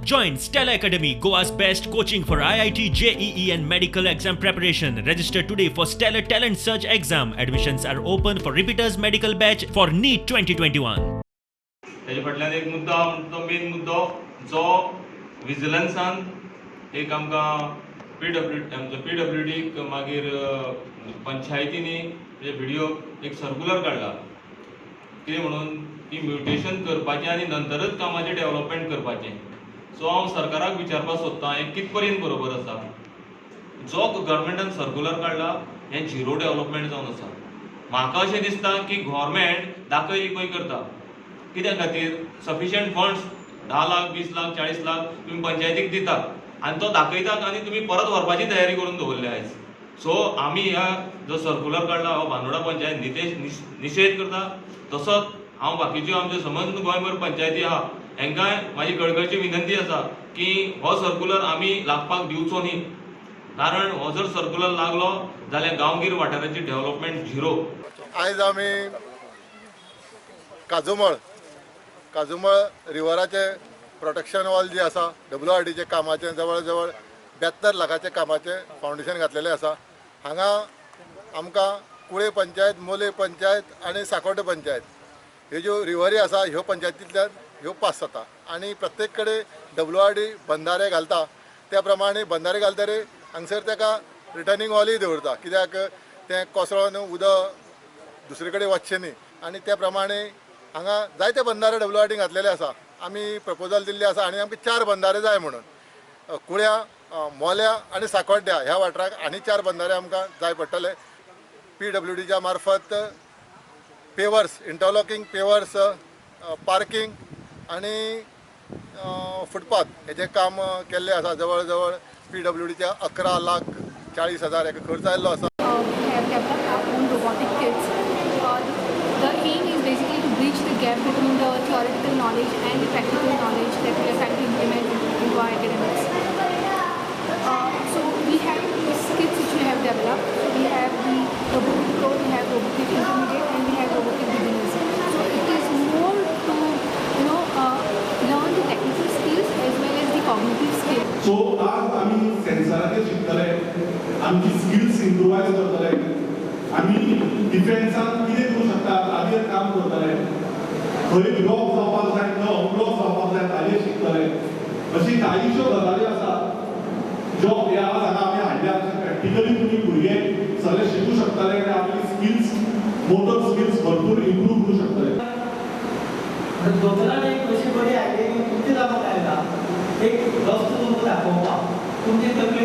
Join Stella Academy, Goa's best coaching for IIT, JEE and medical exam preparation. Register today for Stellar Talent Search exam. Admissions are open for repeaters medical batch for NEET 2021. तेजे फाटल्यान एक मुद्दो आहा म्हणटा तो main मुद्दो जो विजिलन्सान एक आमकां पी डब्ल्यू आमचो पी डब्ल्यू डीक मागीर पंचायतींनी म्हणजे व्हिडियो एक सर्कुलर काडला कितें म्हणून की म्युटेशन करपाचें आनी नंतरच कामाचें डेव्हलपमेंट करपाचें. सो हांव सरकाराक विचारपाक सोदतां, हें कित पर्यंत बरोबर आसा? जो गव्हर्मेंटान सर्कुलर काडला हें झिरो डेव्हलपमेंट जावन आसा. म्हाका अशें दिसता की गव्हर्मेंट दाखय लिपय करता. कित्या खातीर? सफिशियंट फंड्स 10 लाख, 20 लाख, 40 लाख तुमी पंचायतीक दितात आनी तो दाखयतात आनी तुमी परत व्हरपाची तयारी करून दवरल्या आयज. सो आमी ह्या जो सर्कुलर काडला हो बांदोडा पंचायत नितेश निशेध करता. तसोच हांव बाकीच्यो आमच्यो समस्त गोंयभर पंचायती आहा, हेंकांय म्हाजी कळकळची विनंती आसा की हो सर्कुलर आमी लागपाक दिवचो न्ही, कारण हो जर सर्कुलर लागलो जाल्यार गांवगीर वाठाराची डेव्हलपमेंट झिरो. आयज आमी काजूमळ काजूमळ रिवराचे प्रोटेक्शन वॉल जी आसा, डब्ल्यू आर डीचे कामाचें जवळ जवळ 72 लाखाचें कामाचें फावंडेशन घातलेलें आसा. हांगा आमकां कुळे पंचायत, मोले पंचायत आनी साकोड्डे पंचायत ह्यो ज्यो रिवरी आसा, ह्यो पंचायतींतल्यान ह्यो पास जाता आनी प्रत्येक कडेन डब्ल्यू आर डी बंधारे घालता. त्या प्रमाणे बंधारे घालतरी हांगसर ताका रिटर्निंग वॉलूय दवरता, कित्याक तें कोसळोन उदक दुसरे कडेन वचचें न्ही. आनी त्या प्रमाणे हांगा जायते बंधारे डब्ल्यू आर डी घातलेले आसा. आमी प्रपोजल दिल्ले आसा आनी आमकां चार बंधारे जाय म्हणून, कुळ्या, मोल्या आनी साकोड्ड्या ह्या वाठाराक आनी चार बंधारे आमकां जाय पडटले. पी डब्ल्यू डीच्या मार्फत पेवर्स, इंटरलॉकिंग पेवर्स, पार्किंग आनी फुटपाथ हेजें काम केल्लें आसा. जवळ जवळ पी डब्ल्यू डीच्या 11,40,000 हेका खर्च आयिल्लो आसा. We have developed our own robotic kits. The aim is basically to bridge the gap between the theoretical knowledge and the practical knowledge that we are trying to implement into our academics. So we have these kits which we have developed. So we have the Robokit Pro, we have Robokit Intermediate, and we have Robokit Beginners. So it is more to learn the technical skills as well as the cognitive skills. So आज आमी सेन्सराचेर शिकतले, आमची skills इम्प्रुवायज करतले, आमी डिफेन्सान कितें करूं शकता ताजेर काम करतले, खंय ब्लॉक जावपाक जाय, खंय अनब्लॉक जावपाक जाय ताजेर शिकतले. अशी काहीश्यो गजाली आसात ज्यो ह्या हांगा आमी हाडल्या. प्रॅक्टिकली तुमी भुरगे सगळे शिकूं शकतले आनी आपली स्किल्स, मोटर स्किल्स भरपूर इम्प्रूव करूं शकतले. दोतोरान एक अशी बरी आयडिया घेवन तुमचे जागो आयला, एक रस्तो तुमकां दाखोवपाक तुमची तकली.